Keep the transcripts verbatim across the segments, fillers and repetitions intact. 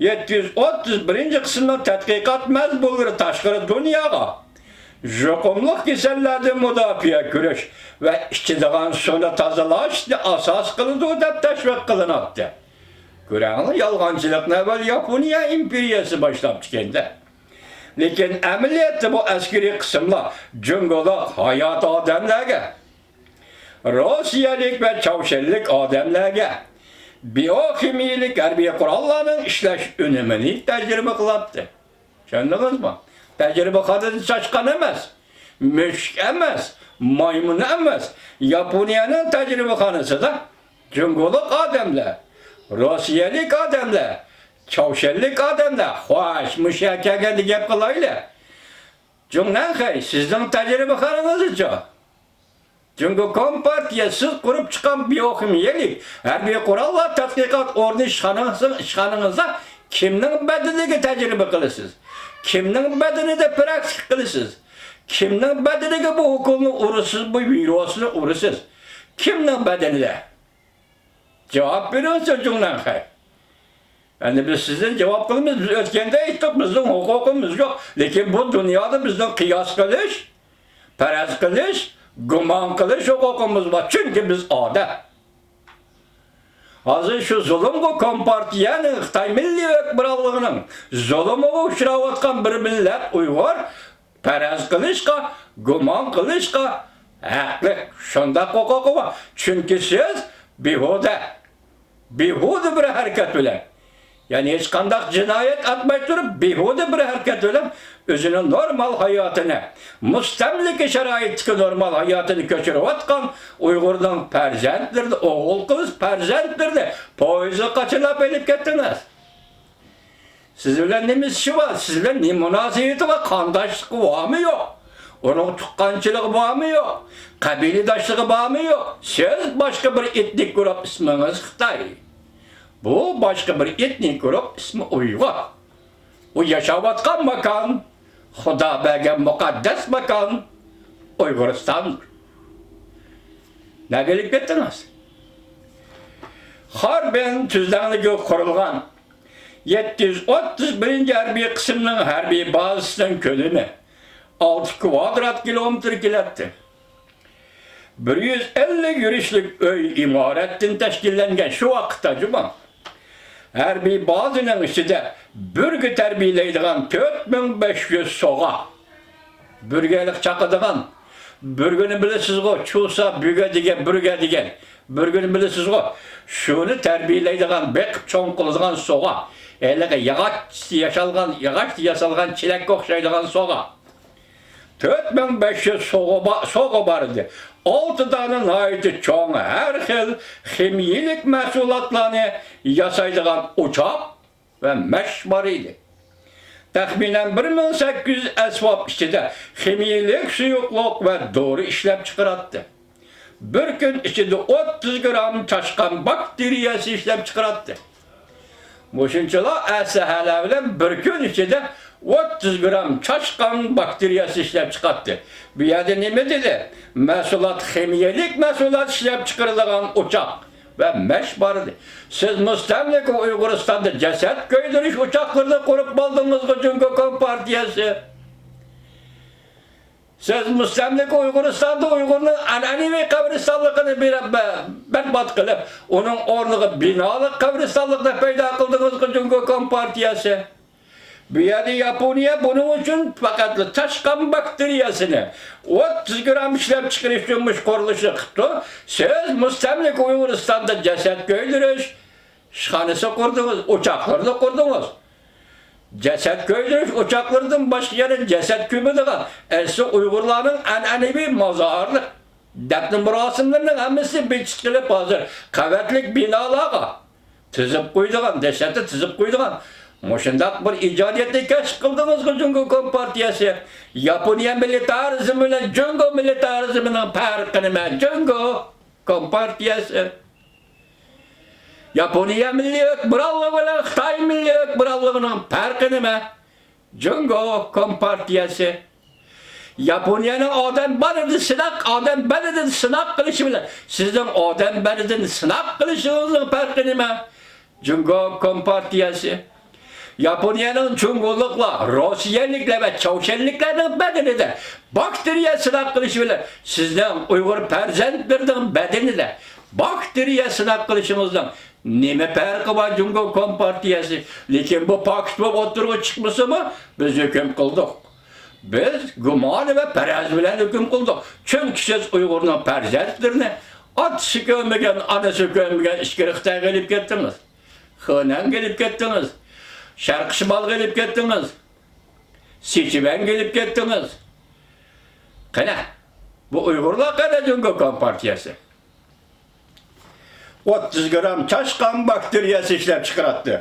يەتتە يۈز ئوتتۇز بىرىنچى قىسىمنىڭ تەتقىقات مەزمۇنلىرى تاشقىرى دۇنياغا يۇقۇملۇق كېسەللەردىن مۇداپىئە كۆرۈش ۋە ئىچىدىغان سۇنى تازىلاشنى ئاساس قىلىدۇ دەپ تەشۋىق قىلىناتتى. كۆرەڭلار، يالغانچىلىقنى ئەۋۋەل ياپونىيە ئىمپېرىيەسى باشلاپتىكەن-دە. لېكىن ئەمەلىيەتتە بۇ ئەسكىرىي قىسىملار جۇڭگولۇق ھايات ئادەملەرگە، روسىيەلىك ۋە چاۋشيەنلىك ئادەملەرگە بىئوخىمىيىلىك ھەربىي قوراللارنىڭ ئىشلەش ئۈنۈمىنى تەجرىبە قىلاتتى. چۈشەندىڭىزمۇ؟ تەجرىبىخانىدا چاشقان ئەمەس، مۈشۈك ئەمەس، مايمۇن ئەمەس. ياپونىيەنىڭ تەجرىبىخانىسىدا جۇڭگولۇق ئادەملەر، روسىيەلىك ئادەملەر، چاۋشيەنلىك ئادەملەر. خوش، مۇشۇ يەرگە كەلگەندە گەپ قىلايلى. جۇڭنەنخەي، سىزنىڭ تەجرىبىخانىڭىزچۇ؟ جۇڭگو كومپارتىيە، سىز قۇرۇپ چىققان بىئوخىمىيەلىك ھەربىي قوراللار تەتقىقات ئورنى ئىشخانىڭىزدا، ئىشخانىڭىزدا كىمنىڭ بەدىنىگە تەجرىبە قىلىسىز؟ كىمنىڭ بەدىنىدە پراكتىكا قىلىسىز؟ كىمنىڭ بەدىنىگە بۇ ئوكۇلنى ئۇرىسىز، بۇ ۋىرۇسنى ئۇرىسىز؟ كىمنىڭ بەدىنىدە؟ جاۋاب بېرىڭىز، جۇڭنەنخەي. ئەمدى بىز سىزدىن جاۋاب قىلىمىز، بىز ئۆتكەندە ئېيتتۇق، بىزنىڭ ھوقۇقىمىز يوق. لېكىن بۇ دۇنيادا بىزنىڭ قىياس قىلىش، پەرەز قىلىش، گۇمان قىلىش ھوقۇقىمىز بار، چۈنكى بىز ئادەم. ھازىر شۇ زۇلۇمغا كومپارتىيەنىڭ، خىتاي مىللىي ھۆكۈمرانلىقىنىڭ زۇلۇمىغا ئۇچراۋاتقان بىر مىللەت ئۇيغۇر پەرەز قىلىشقا، گۇمان قىلىشقا ھەقلىق، شۇنداق ھوقۇقى بار. چۈنكى سىز بىھۇدە، بىھۇدە بىر ھەرىكەت بىلەن، يەنى ھېچقانداق جىنايەت ئاتماي تۇرۇپ، بىھۇدە بىر ھەرىكەت بىلەن ئۆزىنىڭ نورمال ھاياتىنى، مۇستەملىكە شارائىتىدىكى نورمال ھاياتىنى كۆچۈرۈۋاتقان ئۇيغۇرنىڭ پەرزەنتلىرىنى، ئوغۇل-قىز پەرزەنتلىرىنى پويىزغا قاچىلاپ ئېلىپ كەتتىڭىز. سىز بىلەن نېمە ئىشى بار؟ سىز بىلەن نېمە مۇناسىۋىتى بار؟ قانداشلىقى بارمۇ يوق؟ ئۇرۇق تۇغقانچىلىقى بارمۇ يوق؟ قەبىلىداشلىقى بارمۇ يوق؟ سىز باشقا بىر ئېتنىك گۇرۇپ، ئىسمىڭىز خىتاي. بۇ باشقا بىر ئېتنىك گۇرۇپ، ئىسمى ئۇيغۇر. ئۇ ياشاۋاتقان ماكان، خۇدا بەرگەن مۇقەددەس ماكان ئۇيغۇرىستاندۇر. نەگە ئېلىپ كەتتىڭىز؟ خاربىن تۈزلەڭلىكى قۇرۇلغان يەتتە يۈز ئوتتۇز بىرىنچى ھەربىي قىسىمنىڭ ھەربىي بازىسىنىڭ كۆلىمى ئالتە كۋادرات كىلومېتىر كېلەتتى. بىر يۈز ئەللىك يۈرۈشلۈك ئۆي ئىمارەتتىن تەشكىللەنگەن. شۇ ۋاقىتتا جۇمۇ ھەربىي بازىنىڭ ئىچىدە بۈرگە تەربىيەلەيدىغان تۆت مىڭ بەش يۈز سوغا. بۈرگە ھېلىقى چاقىدىغان. بۈرگىنى بىلىسىزغۇ؟ چۇسا بۈگە دېگەن، بۈرگە دېگەن. بۈرگىنى بىلىسىزغۇ؟ شۇنى تەربىيەلەيدىغان، بېقىپ چوڭ قىلىدىغان سوغا. ھېلىقى ياغاچ ياشالغان، ياغاچتا ياسالغان چېلەككە ئوخشايدىغان سوغا. تۆت مىڭ بەش يۈز سوغا با-، سوغا بار ئىدى. ئالتە دانە ناھايىتى چوڭ، ھەر خىل خىمىيىلىك مەھسۇلاتلارنى ياسايدىغان ئوچاق ۋە مەش بار ئىدى. تەخمىنەن بىر مىڭ سەككىز يۈز ئەسۋاب ئىچىدە خىمىيىلىك سۇيۇقلۇق ۋە دورا ئىشلەپ چىقىراتتى. بىر كۈن ئىچىدە ئوتتۇز گرام چاشقان باكتېرىيەسى ئىشلەپ چىقىراتتى. مۇشۇنچىلا ئەسلىھەلەر بىلەن بىر كۈن ئىچىدە ئوتتۇز گرام چاشقان باكتېرىيەسى ئىشلەپ چىقاتتى. بۇ يەردە نېمە دېدى؟ مەھسۇلات، خىمىيەلىك مەھسۇلات ئىشلەپ چىقىرىدىغان ئوچاق ۋە مەش بار ئىدى. سىز مۇستەملىكە ئۇيغۇرىستاندا جەسەت كۆيدۈرۈش ئوچاقلىرىنى قۇرۇپ بولدىڭىزغۇ، جۇڭگو كومپارتىيەسى؟ سىز مۇستەملىكە ئۇيغۇرىستاندا ئۇيغۇرنىڭ ئەنئەنىۋى قەبرىستانلىقىنى بىر-، بە-، بەربات قىلىپ، ئۇنىڭ ئورنىغا بىنالىق قەبرىستانلىقنى پەيدا قىلدىڭىزغۇ، جۇڭگو كومپارتىيەسى. بۇ يەردە ياپونىيە بۇنىڭ ئۈچۈن پەقەتلا چاشقان باكتېرىيەسىنى ئوتتۇز گرام ئىشلەپ چىقىرىش ئۈچۈن مۇشۇ قۇرۇلۇشنى قىپتۇ. سىز مۇستەملىكە ئۇيغۇرىستاندا جەسەت كۆيدۈرۈش ئىشخانىسى قۇردىڭىز، ئوچاقلىرىنى قۇردىڭىز. جەسەت كۆيدۈرۈش ئوچاقلىرىدىن باشقا يەنە جەسەت كۆمىدىغان ئەسلى ئۇيغۇرلارنىڭ ئەنئەنىۋى مازارلىق دەپنە مۇراسىملىرىنىڭ ھەممىسىنى بىچىت قىلىپ، ھازىر قەۋەتلىك بىنالارغا تىزىپ قويىدىغان، دەھشەتتە تىزىپ قويىدىغان مۇشۇنداق بىر ئىجادىيەتنى كەشىپ قىلدىڭىزغۇ، جۇڭگو كومپارتىيەسى. ياپونىيە مىلىتارىزمى بىلەن جۇڭگو مىلىتارىزمىنىڭ پەرقى نېمە؟ جۇڭگو كومپارتىيەسى. ياپونىيە مىللىي ھۆكۈمرانلىقى بىلەن خىتاي مىللىي ھۆكۈمرانلىقىنىڭ پەرقى نېمە؟ جۇڭگو كومپارتىيەسى. ياپونىيەنىڭ ئادەم بەدىنىدىن سىناق، ئادەم بەدىنىدىن سىناق قىلىشى بىلەن سىزنىڭ ئادەم بەدىنىدىن سىناق قىلىشىڭىزنىڭ پەرقى نېمە؟ جۇڭگو كومپارتىيەسى. ياپونىيەنىڭ جۇڭگولۇقلار، روسىيەلىكلەر ۋە چاۋشيەنلىكلەرنىڭ بەدىنىدە باكتېرىيە سىناق قىلىشى بىلەن سىزنىڭ ئۇيغۇر پەرزەنتلىرىنىڭ بەدىنىدە باكتېرىيە سىناق قىلىشىڭىزنىڭ نېمە پەرقى بار جۇڭگو كومپارتىيەسى؟ لېكىن بۇ پاكىت بولۇپ ئوتتۇرىغا چىقمىسىمۇ، بىز ھۆكۈم قىلدۇق. بىز گۇمان ۋە پەرەز بىلەن ھۆكۈم قىلدۇق. چۈنكى سىز ئۇيغۇرنىڭ پەرزەنتلىرىنى ئاتىسى كۆرمىگەن، ئانىسى كۆرمىگەن ئىچكىرى خىتايغا ئېلىپ كەتتىڭىز. خېنەنگە ئېلىپ كەتتىڭىز. شەرقىي شىمالغا ئېلىپ كەتتىڭىز. سىچۈەنگە ئېلىپ كەتتىڭىز. قېنى، بۇ ئۇيغۇرلار قەدەر جۇڭگو كومپارتىيەسى. ئوتتۇز گرام چاشقان باكتېرىيەسى ئىشلەپ چىقىراتتى.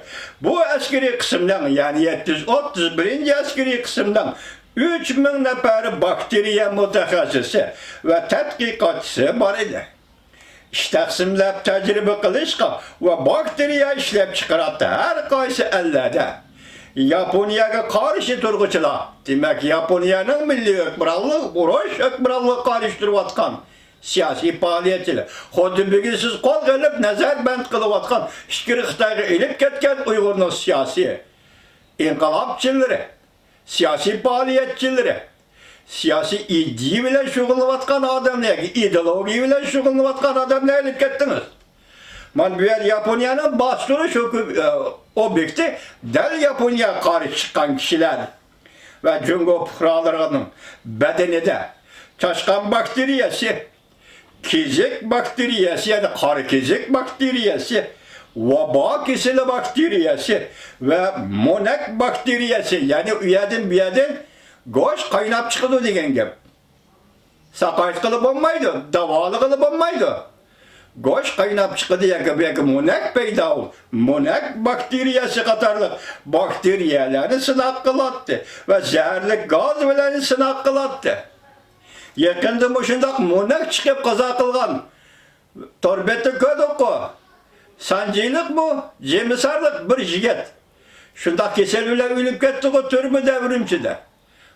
بۇ ئەسكىرىي قىسىمنىڭ، يەنى يەتتە يۈز ئوتتۇز بىرىنچى ئەسكىرىي قىسىمنىڭ ئۈچ مىڭ نەپەر باكتېرىيە مۇتەخەسسىسى ۋە تەتقىقاتچىسى بار ئىدى. ئىش تەقسىملەپ تەجرىبە قىلىشقا ۋە باكتېرىيە ئىشلەپ چىقىراتتى ھەر قايسى ئەللەردە. ياپونىيەگە قارشى تۇرغۇچىلار، دېمەك، ياپونىيەنىڭ مىللىي ھۆكمرانلىق، ئۇرۇش ھۆكمرانلىقىغا قارشى تۇرۇۋاتقان سىياسىي پائالىيەتچىلەر. خۇددى بۈگۈن سىز قولغا ئېلىپ نەزەربەند قىلىۋاتقان ئىچكىرى خىتايغا ئېلىپ كەتكەن ئۇيغۇرنىڭ سىياسىي ئىنقىلابچىلىرى، سىياسىي پائالىيەتچىلىرى، سىياسىي ئىدىيە بىلەن شۇغۇللىنىۋاتقان ئادەملەر، ئىدېئولوگىيە بىلەن شۇغۇللىنىۋاتقان ئادەملەر ئېلىپ كەتتىڭىز. مانا بۇ يەر ياپونىيەنىڭ باستۇرۇش ھۆكۈم-، ئە، ئوبيېكتى، دەل ياپونىيەگە قارشى چىققان كىشىلەر ۋە جۇڭگو پۇقرالىرىنىڭ بەدىنىدە چاشقان باكتېرىيەسى، كېزىك باكتېرىيەسى، يەنى قارا كېزىك باكتېرىيەسى، ۋابا كېسىلى باكتېرىيەسى ۋە مونەك باكتېرىيەسى، يەنى ئۇ يەردىن، بۇ يەردىن گۆش قايناپ چىقىدۇ دېگەن گەپ. ساقايتقىلى بولمايدۇ، داۋالىغىلى بولمايدۇ. گۆش قايناپ چىقىدۇ ياكى بۇ يەردە مونەك پەيدا بولىدۇ. مونەك باكتېرىيەسى قاتارلىق باكتېرىيەلەرنى سىناق قىلاتتى ۋە زەھەرلىك گاز بىلەن سىناق قىلاتتى. يېقىندا مۇشۇنداق مونەك چىقىپ قازا قىلغان تور بەتتە كۆردۇققۇ. سانجىلىقمۇ، جىمىسارلىق بىر يىگىت شۇنداق كېسەل بىلەن ئۆلۈپ كەتتىغۇ تۈرمىدە، ئۈرۈمچىدە.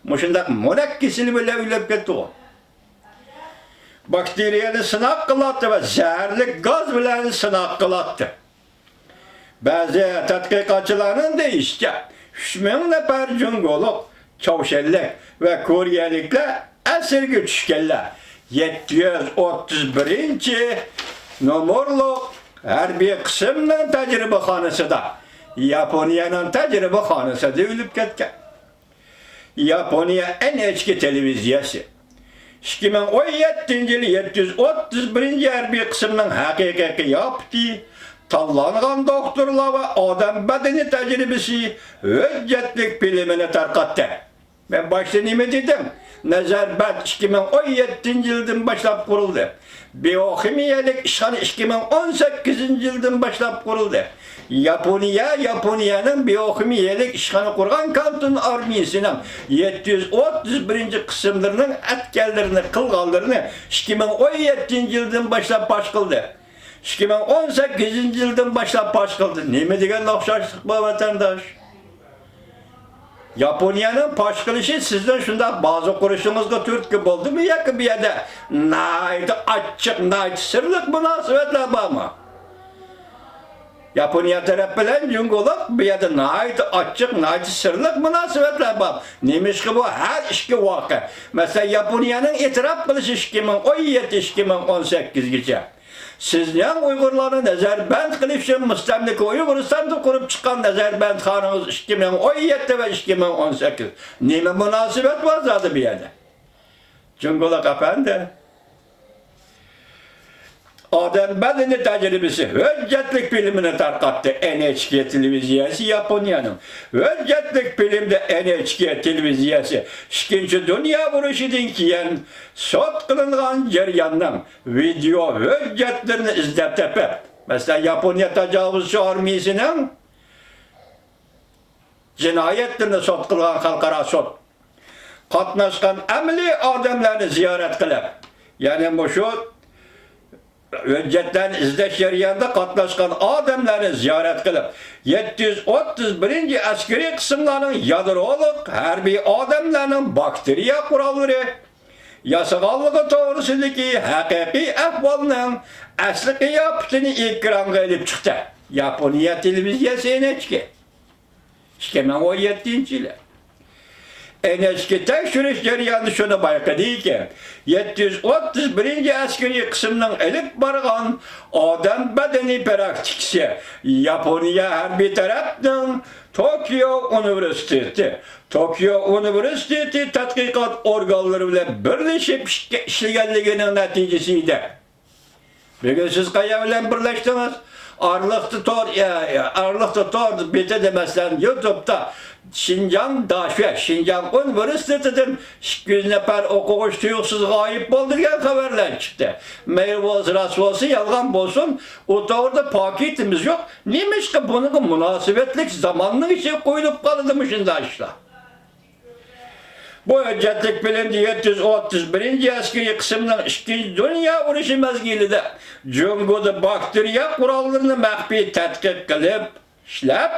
مۇشۇنداق مونەك كېسىلى بىلەن ئۆلۈپ كەتتىغۇ. باكتېرىيەنى سىناق قىلاتتى ۋە زەھەرلىك گاز بىلەن سىناق قىلاتتى. بەزى تەتقىقاتچىلارنىڭ دېيىشىچە، ئۈچ مىڭ نەپەر جۇڭگولۇق، چاۋشيەنلىك ۋە كورېيەلىكلەر ئەسىرگە چۈشكەنلەر يەتتە يۈز ئوتتۇز بىرىنچى نومۇرلۇق ھەربىي قىسىمنىڭ تەجرىبىخانىسىدا، ياپونىيەنىڭ تەجرىبىخانىسىدا ئۆلۈپ كەتكەن. ياپونىيە ئېن ئېيچ كې تېلېۋىزىيەسى. ئىككى مىڭ ئون يەتتىنچى يىل يەتتە يۈز ئوتتۇز بىرىنچى ھەربىي قىسىمنىڭ ھەقىقىي قىياپىتى، تاللانغان دوختۇرلار ۋە ئادەم بەدىنى تەجرىبىسى ھۆججەتلىك فىلىمىنى تارقاتتى. مەن باشتا نېمە دېدىم؟ نەزەربەند ئىككى مىڭ ئون يەتتىنچى يىلدىن باشلاپ قۇرۇلدى. بىئوخىمىيەلىك ئىشخانا ئىككى مىڭ ئون سەككىزىنچى يىلدىن باشلاپ قۇرۇلدى. ياپونىيە، ياپونىيەنىڭ بىئوخىمىيەلىك ئىشخانا قۇرغان كانتون ئارمىيىسىنىڭ يەتتە يۈز ئوتتۇز بىرىنچى قىسىملىرىنىڭ ئەتكەنلىرىنى، قىلغانلىرىنى ئىككى مىڭ ئون يەتتىنچى يىلدىن باشلاپ پاش قىلدى. ئىككى مىڭ ئون سەككىزىنچى يىلدىن باشلاپ پاش قىلدى. نېمە دېگەن ئوخشاشلىق بار، ۋەتەنداش؟ ياپونىيەنىڭ پاش قىلىشى سىزنىڭ شۇنداق بازا قۇرۇشىڭىزغا تۈرتكە بولدىمۇ ياكى بۇ يەردە ناھايىتى ئاچچىق، ناھايىتى سىرلىق مۇناسىۋەتلەر بارمۇ؟ ياپونىيە تەرەپ بىلەن جۇڭگولۇق بۇ يەردە ناھايىتى ئاچچىق، ناھايىتى سىرلىق مۇناسىۋەتلەر بار. نېمىشقا بۇ ھەر ئىككى ۋەقە؟ مەسىلەن، ياپونىيەنىڭ ئېتىراپ قىلىشى ئىككى مىڭ ئون يەتتە، ئىككى مىڭ ئون سەككىزگىچە. سىزنىڭ ئۇيغۇرلارنى نەزەربەند قىلىش ئۈچۈن مۇستەملىكە ئۇيغۇرىستاندا قۇرۇپ چىققان نەزەربەندخانىڭىز ئىككى مىڭ ئون يەتتە ۋە ئىككى مىڭ ئون سەككىز. نېمە مۇناسىۋەت بار زادى بۇ يەردە؟ جۇڭگولۇق ئەپەندى. ئادەم بەدىنى تەجرىبىسى ھۆججەتلىك فىلىمىنى تارقاتتى. ئېن ئېيچ كې تېلېۋىزىيەسى ياپونىيەنىڭ. ھۆججەتلىك فىلىمدە ئېن ئېيچ كې تېلېۋىزىيەسى ئىككىنچى دۇنيا ئۇرۇشىدىن كېيىن سوت قىلىنغان جەرياننىڭ ۋىدېئو ھۆججەتلىرىنى ئىزدەپ تېپىپ، مەسىلەن، ياپونىيە تاجاۋۇزچى ئارمىيىسىنىڭ جىنايەتلىرىنى سوت قىلغان خەلقئارا سوت، قاتناشقان ئەمەلىي ئادەملەرنى زىيارەت قىلىپ، يەنى مۇشۇ ھۆججەتلەرنى ئىزدەش جەريانىدا قاتناشقان ئادەملەرنى زىيارەت قىلىپ، يەتتە يۈز ئوتتۇز بىرىنچى ئەسكىرىي قىسىملارنىڭ يادرولۇق ھەربىي ئادەملەرنىڭ باكتېرىيە قوراللىرى، ياسىغانلىقى توغرىسىدىكى ھەقىقىي ئەھۋالنىڭ ئەسلى قىياپىتىنى ئېكرانغا ئېلىپ چىقتى. ياپونىيە تېلېۋىزىيەسى ئېن ئېيچ كې. ئىككى مىڭ ئون يەتتىنچى يىلى. ئېن ئېچ كې تەكشۈرۈش جەريانىدا شۇنى بايقىدىكى، يەتتە يۈز ئوتتۇز بىرىنچى ئەسكىرىي قىسىمنىڭ ئېلىپ بارغان ئادەم بەدىنى پراكتىكىسى ياپونىيە ھەربىي تەرەپنىڭ توكيو ئۇنىۋېرسىتېتى، توكيو ئۇنىۋېرسىتېتى تەتقىقات ئورگانلىرى بىلەن بىرلىشىپ ئىشلىگەنلىكىنىڭ نەتىجىسى ئىدى. بۈگۈن سىز قەيەر بىلەن بىرلەشتىڭىز؟ ئارىلىقتا تور، ئارىلىقتا تور بېتىدە، مەسىلەن، يۇتۇبتا شىنجاڭ داشۈە، شىنجاڭ ئۇنىۋېرسىتېتىدىن ئىككى يۈز نەپەر ئوقۇغۇچى تۇيۇقسىز غايىب بولدى دېگەن خەۋەرلەر چىقتى. مەيلى بولسا راست بولسۇن، يالغان بولسۇن، ئۇ توغرىدا پاكىتىمىز يوق. نېمىشقا بۇنىڭغا مۇناسىۋەتلىك زاماننىڭ ئىچىگە قويۇلۇپ قالىدۇ مۇشۇنداق ئىشلار؟ بۇ ھۆججەتلىك بىلىمدە يەتتە يۈز ئوتتۇز بىرىنچى ئەسكىرىي قىسىمنىڭ ئىككىنچى دۇنيا ئۇرۇشى مەزگىلىدە جۇڭگودا باكتېرىيە قوراللىرىنى مەخپىي تەتقىق قىلىپ ئىشلەپ،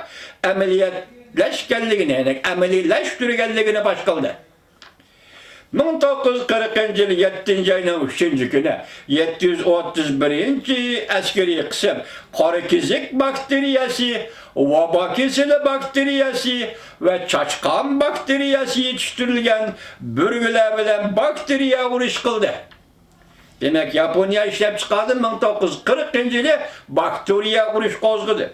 ئەمەلىيلەشكەنلىكىنى، يەنى ئەمەلىيلەشتۈرگەنلىكىنى باش قىلدى. مىڭ توققۇز يۈز قىرىقىنچى يىل يەتتىنچى ئاينىڭ ئۈچىنچى كۈنى يەتتە يۈز ئوتتۇز بىرىنچى ئەسكىرىي قىسىم قارا كېزىك باكتېرىيەسى، ۋابا كېسىلى باكتېرىيەسى ۋە چاچقان باكتېرىيەسى يېتىشتۈرۈلگەن بۈرگىلەر بىلەن باكتېرىيە ئۇرۇشى قىلدى. دېمەك، ياپونىيە ئىشلەپچىقاردى، مىڭ توققۇز يۈز قىرىقىنچى يىلى باكتېرىيە ئۇرۇشى قوزغىدى.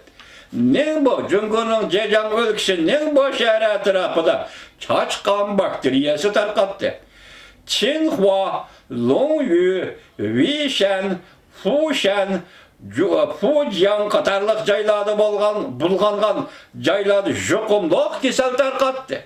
نىڭبو، جۇڭگونىڭ جېجياڭ ئۆلكىسى نىڭبو شەھىرى ئەتراپىدا چاچقان باكتېرىيەسى تارقاتتى. چىنخۇا، لوڭيۈ، ۋېيشەن، فۇشەن، جۇ-، فۇجياڭ قاتارلىق جايلاردا بولغان، بۇلغانغان جايلاردا يۇقۇملۇق كېسەل تارقاتتى.